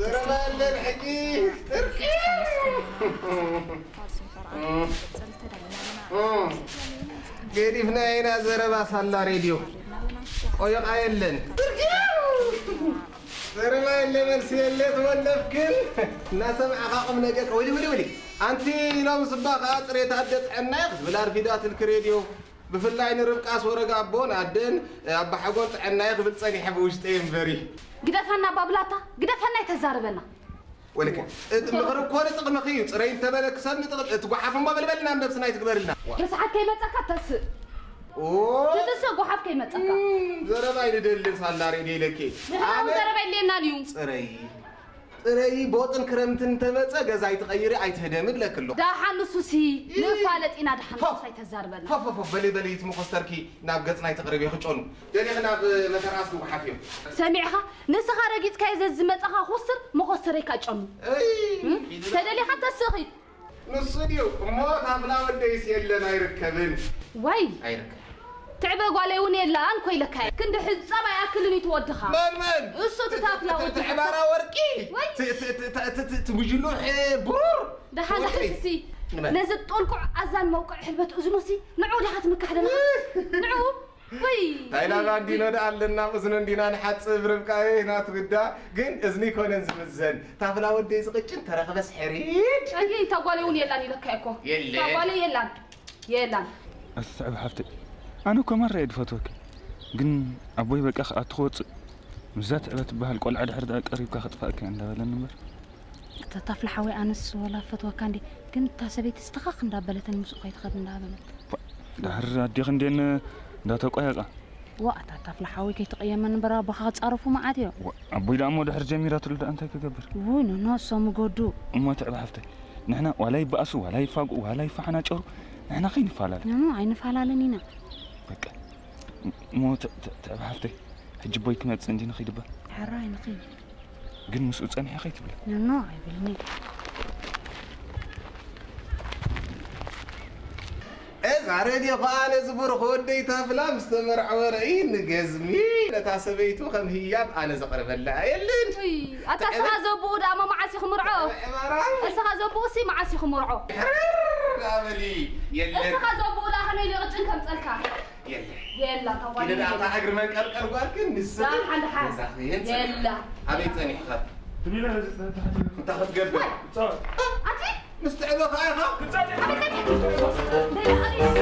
ዘረባ የለን ሕጂ። እርቂ። ገዲፍና ኢና ዘረባ ሳላ ሬድዮ። ቆየቓ የለን። ዘረባ የለ፣ መልሲ የለ፣ ተወለፍክን። እናሰማዕኻ ቁም ነገር። ወሊ፣ ወሊ፣ ወሊ። ኣንቲ ሎም ስባ ኸዓ ጽሬት ኣደ ጥዕና እየ ክትብል ኣርፊዳትልኪ ሬድዮ። ብፍላይ ንርብቃስ ወረጋ ኣቦን ኣደን ኣባሓጎን ጥዕና እየ ክብል ጸኒሐ ብውሽጠይ እምበሪ። ግደፈና ባብላታ፣ ግደፈና ኣይተዛርበና። ወልከ፣ እቲ ምኽሪ እኮ ንጥቕምኺ እዩ። ጽረይ እንተበለ ክሰብ ንጥቕም፣ እቲ ጓሓፍ እሞ በልበልና፣ ነብስና ኣይትግበርልና። ርስሓት ከይመጸካ ተስእ። ኦ። ትትስእ ጓሓፍ ከይመጸካ። እም፣ ዘረባ ኣይንደልን ሳላ ሬድዮ ኢለኪ። ንሕና እውን ኣነ ዘረባ የድልየናን እዩ። ጽረይ፣ ጽረይ፣ ቦጥን ክረምትን እንተመጸ ገዛ ኣይትቐይሪ፣ ኣይትህደሚ እብለኪ ኣለኹ። ደሓን ንሱሲ ንፋለጥ ኢና፣ ደሓን ፎ። ንሱስ ኣይተዛርበና። ፎ፣ ፎ፣ ፎ፣ በሊ፣ በሊ፣ እቲ መኾስተርኪ ናብ ገጽና ኣይተቕርቢ፣ ክጨኑ። ደሊኺ ናብ መተርኣስ ንጉሓፍ እዮም። ሰሚዕኻ? ንስኻ ረጊጽካዮ ዘዝመጸኻ ኮስትር መኾስተረይ ካጨኑ። እይ፣ እም? ኢሉ ተደሊኻ ተስኺ። ንሱ ድዩ? እሞ ታፍላ ወደይስ የለን፣ ኣይርከብን። ወይ! ኣይርከብን። ትዕበ ጓለይ እውን የላን ኮይለካ እየ። ክንዲ ሕጻብ ኣይኣክልን እዩ ትወድኻ። መን፣ መን? እሱ እቲ ታፍላ እቲ ወዲ። ትዕባራ ወርቂ? ወይ! ቲ-፣ ቲ-፣ ቲ-፣ ቲ-፣ ቲ-፣ ቲ-፣ ትምጅሉሕ ብሩር? ደሓን፣ ደሓን ትወደይ? እስቲ ንበል። ነዚ ጦልቁዕ ኣዛን መውቅዕ ሕልበት እዝኑሲ ንዑ ዲኻ ትምካሕ ደለኻ? ንዑ! ውይ! ታይላ ባንዲኖ ደኣ ኣለና፣ እዝኑ እንዲና ንሓጽብ፣ ርብቃ ናቱ ግዳ፣ ግን እዝኒ ይኮነን ዝምዘን። ታፍላ ወደይ ዝቕጭን ተረኽበስ ሕሪድ። ኣየ፣ እታ ጓለይ እውን የላን ኢለካ እኮ። የለን። እታ ጓለይ የላን። የላን። ኣስተዕብ ሓፍተይ፣ ኣነ እኮ ማራ እየ ዝፈትወኪ። ግን ኣቦይ በቃ ክኣቱ ክወጽእ፣ ምስዛ ትዕበ ትበሃል ቆልዓ ድሕሪ ደኣ ቀሪብካ ከጥፋእካ እየ እንዳበለኒ እምበር። እታ ታፍላ ሓወይ፣ ኣነስ ወላ ፈትወካ እንዴ፣ ግን እታ ሰበይቲ ስተኻኽ እንዳበለተን ምስኡ ከይትኸድ እንዳበለት። ባ-፣ ድሕር ኣዴኺ እንዴን እንዳተቋየቓ። ዋ፣ እታ ታፍላ ሓወይ ከይትቕየመኒ እምበር ኣቦኻ ክጻረፉ መዓት እዮም። ዋ፣ ኣቦይ ደኣ እሞ ድሕር ጀሚራትሉ ደኣ እንታይ ክገብር? ውይ፣ ኖኖ፣ እሶም ይጎዱ። እሞ ትዕበ ሓፍተይ፣ ንሕና ዋላ ይበኣሱ፣ ዋላ ይፋግኡ፣ ዋላ ይፈሓናጨሩ፣ ንሕና ከይንፈላለ። ኖኖ፣ ኣይንፈላለን ኢና። በቃ፣ እሞ ት-፣ ት-፣ ትዕበ ሓፍተይ፣ ሕጂ ኣቦይ ክመጽእ እንዲ ንኺድ እባ። ሕራይ ንኺድ። ግን ምስኡ ጸኒሐ ከይትብለ። ኖኖ ኣይብልኒ። እዛ ሬድዮ ኸኣ ነዚ ብሩኽ ወደይ ታፍላ ምስ ተመርዐወ ርእይ ንገዝሚ ነታ ሰበይቱ ከም ህያብ ኣነ ዘቕርበላ የለን። ውይ፣ ኣታ እስኻ ዘብኡ ደኣ መዓስ ኢኹ ምርዖ? ዕባራ። እስኻ ዘብኡሲ መዓስ ኢኹ ምርዖ? ሕርር ኣበሊ የለን። እስኻ ዘብኡ ደኣ ከመይ ኢሉ ቅጭን ከምጸልካ? የለ። የላ፣ ታዋሪ ኢደ ኣታ የለ። እግሪ መንቀርቀር ጓልክን ንስኺ ደሓን፣ ደሓን። ገዛኺ የንጽ-፣ የላ። ኣበይ ጸኒሕኻ? ትቢለ እዚ ጸ-፣ ተሓቲ። እንታይ ክትገብር? ጻወት። ኣቲ? ምስ ትዕበ ኸኣ ኢኻ? ክጻወት። ኣበይ ጸኒሕካ? ደላ፣ ኣበይ?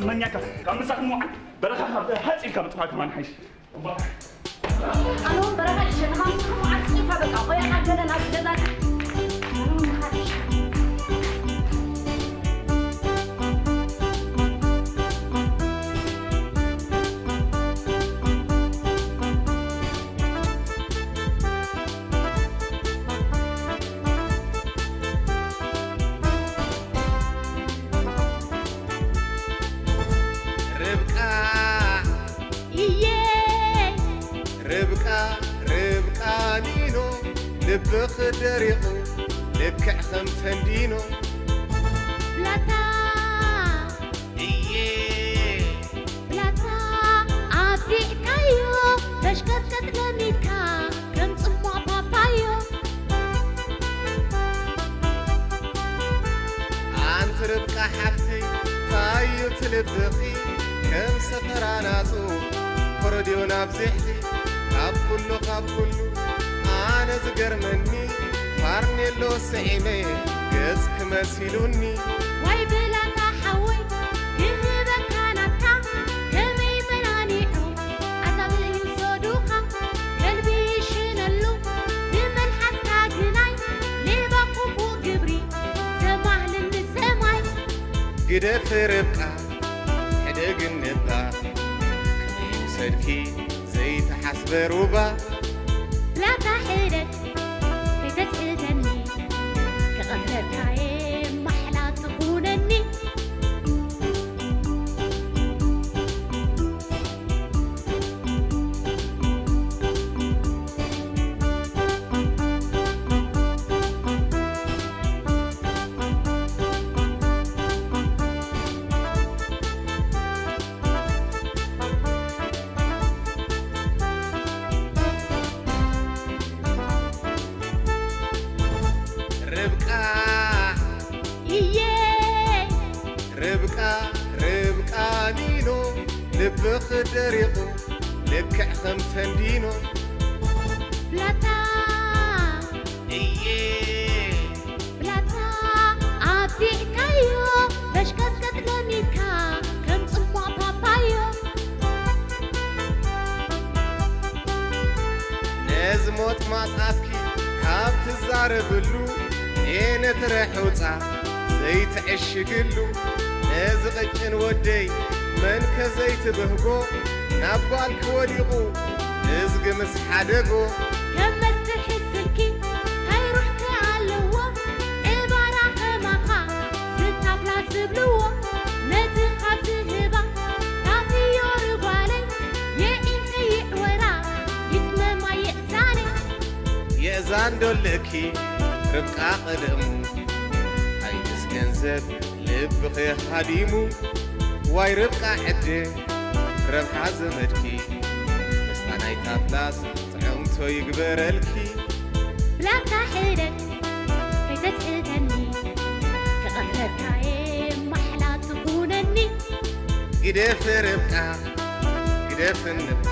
መኛካ ካብ ምሳኹም መዓት በረኻ ካብ ሃፂ ኢልካ ምጥፋእ ከማን ሓይሽ። ኣነ እውን በረኻ ይሸንኻ ምስኹም ዓፂኻ በቃ ቆያ ዓገለ ናብ ገዛና። ርብቃ እየ ርብቃ ርብቃ ኒኖ ልብኽ ደሪቑ ልክዕ ከም ተንዲኖ ብላታ እየ ብላታ ኣብሊዕካዮ በሽቀጥቀጥ ለሚድካ ከም ጽሟቕ ፓፓዮ ኣንቲ ርብቃ ሓብተይ ታዩ ትልብኺ ከም ሰፈራ ናጹ ኮረድዮ ናብዚሕቲ ካብ ኩሉ ካብ ኩሉ ኣነ ዝገርመኒ ፋርኔሎ ስዒመ ገ ገጽኪ መሲሉኒ። ዋይ ብላታ ሓወይ ክህበካ ናትካ ከመይ መናኒዑ ኣዛብእ ይውሰዱኻ ከልቢ ይሽነሉ ብመልሓስካ ግናይ ሌባ ክፉእ ግብሪ ዘማህልኒ ሰማይ ግደፊ ርብቃ ሕደግኒ እባ ከመይ ይውሰድኪ ዘይተሓስበ ሩባ ብላታ ሕደግ ከይተስእተኒ ክቐትለካየ ማሕላ ትኹነኒ ርብቃ እየ ርብቃ ርብቃ ኒኖ ልብኺ ደሪቑ ልክዕ ከም ተንዲኖ ብላታ እየ ብላታ ኣብዚሕካዮ በሽቀጥቀጥ ለሚድካ ከም ጽሟቕ ፓፓዮ ነዚ ሞጥማጣትኪ ካብ ትዛረብሉ ኔነትረ ሕውፃ ዘይትዕሽግሉ ነዚ ቕጭን ወደይ መንከ ዘይትብህጎ ናብ ጓልኪ ወዲቑ እዝጊ ምስ ሓደጎ ከም መስርሒ ስልኪ ታይ ሩሕኪ ኣለዎ ዕባራ ከማኻ ዝታፍላ ዝብልዎ ነዚ ካብ ዝህባ ታፍዮ ርጓለይ የዒንተይ ይዕወራ ይስመማ የእዛነይ የእዛን ዶ ኣለኪ ርብቃ ቀደሙ ኣይትስ ገንዘብ ልብኺ ሃዲሙ ዋይ ርብቃ ዕደ ረብሓ ዘመድኪ ምስታ ናይ ታፍላስ ጥዕምቶ ይግበረልኪ ብላታ ሕደግ ከይተስእተኒ ክቐትለካየ ማሕላ ትኹነኒ ግደፊ ርብቃ ግደፍኒ እባ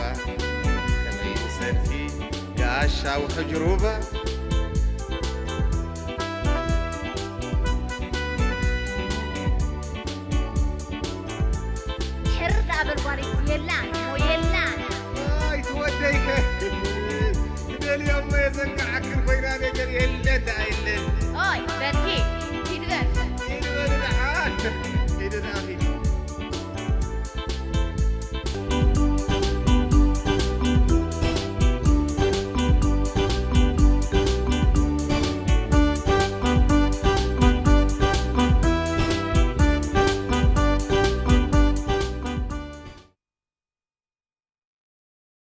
ከመይ ምሰልኪ ጋሻ ውሕጅ ሩባ ሕር ደኣ በል ጓለይ የላን ሞ የላን ኣይ ትወደይከ ትደልዮ እሞ የዘንግዓክን ኮይና ነገር የለን ደኣ የለን ኦይ በርኪ